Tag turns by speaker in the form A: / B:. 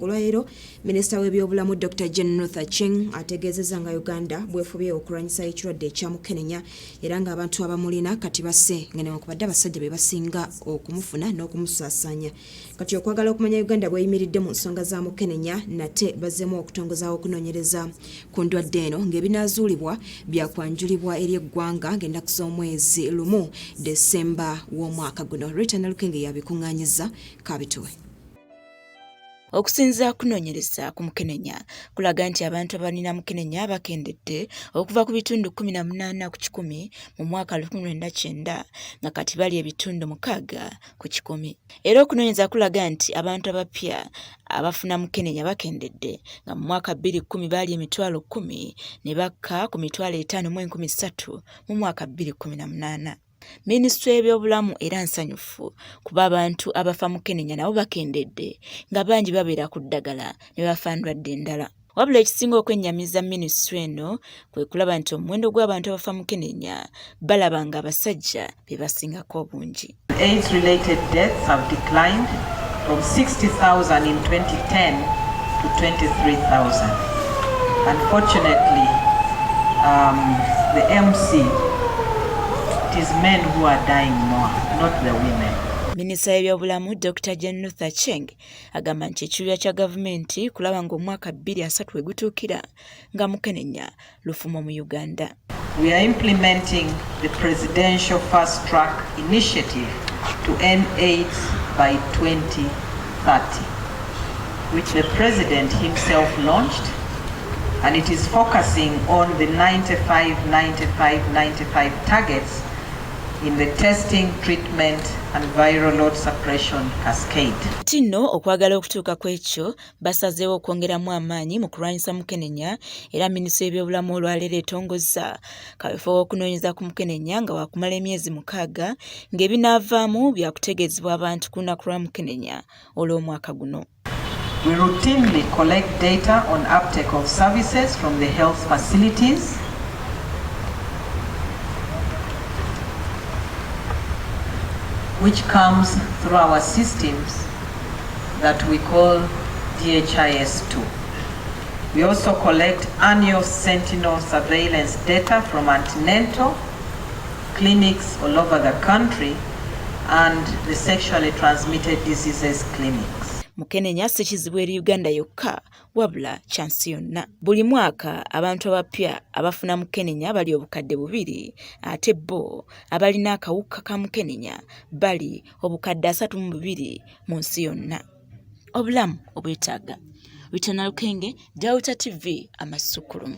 A: Olwaleero minisita w'ebyobulamu Dr Jane Ruth Aceng ategeezezza nga Uganda bwefubye okulwanyisa ekirwadde ekya mukenenya era ng'abantu abamulina kati basse nga newankubadde abasajja be basinga okumufuna n'okumusaasaanya. Kati okwagala okumanya Uganda bweyimiridde mu nsonga za mukenenya nate bazzeemu okutongozawo okunoonyereza ku ndwadde eno ng'ebinaazuulibwa byakwanjulibwa eri eggwanga ng'ennaku z'omwezi 1 Desemba w'omwaka guno. Rita Nalukenge yabikuŋŋaanyizza kabituwe.
B: Okusinziira kunoonyereza ku mukenenya kulaga nti abantu abalina mukenenya bakendedde okuva ku bitundu 18 ku kikumi mu mwaka 1990 nga kati bali ebitundu 6 ku kikumi. Era okunoonyereza kulaga nti abantu abapya abafuna mukenenya bakendedde nga mu mwaka 2010 baali emitwalo 10 ne bakka ku mitwalo 5 mu 300 mu mwaka 2018. Minisitule y'ebyobulamu era nsanyufu kuba abantu abafa mukenenya nabo bakendedde nga bangi babeera ku ddagala ne bafa ndwadde endala. Wabula ekisinga okwennyamiza minisitule eno kwe kulaba nti omuwendo gw'abantu abafa mukenenya balaba nga abasajja be basingako obungi.
C: AIDS-related deaths have declined from 60,000 in 2010 to 23,000. Unfortunately, the MC, it is men who are dying more, not the women.
B: Minisita w'ebyobulamu Dr Jane Ruth Aceng agamba nti ekiruubirirwa kya gavumenti kulaba ng'omwaka 2030 we gutuukira nga mukenenya lufumo mu Uganda.
C: We are implementing the Presidential Fast Track Initiative to end AIDS by 2030, which the President himself launched, and it is focusing on the 95, 95, 95 targets in the testing, treatment and viral load suppression cascade.
B: Kati nno okwagala okutuuka ku ekyo basazeewo okwongeramu amaanyi mu kulwanyisa mukenenya era minisitule y'ebyobulamu olwaleero etongozza kaweefube w'okunoonyereza ku mukenenya nga wakumala emyezi 6 ng'ebinaavaamu byakutegeezebwa abantu ku lunaku lwa mukenenya olw'omwaka guno.
C: We routinely collect data on uptake of services from the health facilities, which comes through our systems that we call DHIS2. We also collect annual sentinel surveillance data from antenatal clinics all over the country and the sexually transmitted diseases clinics.
B: Mukenenya si kizibu eri Uganda yokka wabula kya nsi yonna. Buli mwaka abantu abapya abafuna mukenenya bali 2000 ate bo abalina akawuka ka mukenenya bali 32,000 mu nsi yonna. Obulamu obwetaaga. Rita Nalukenge, Delta TV, Amasukulumu.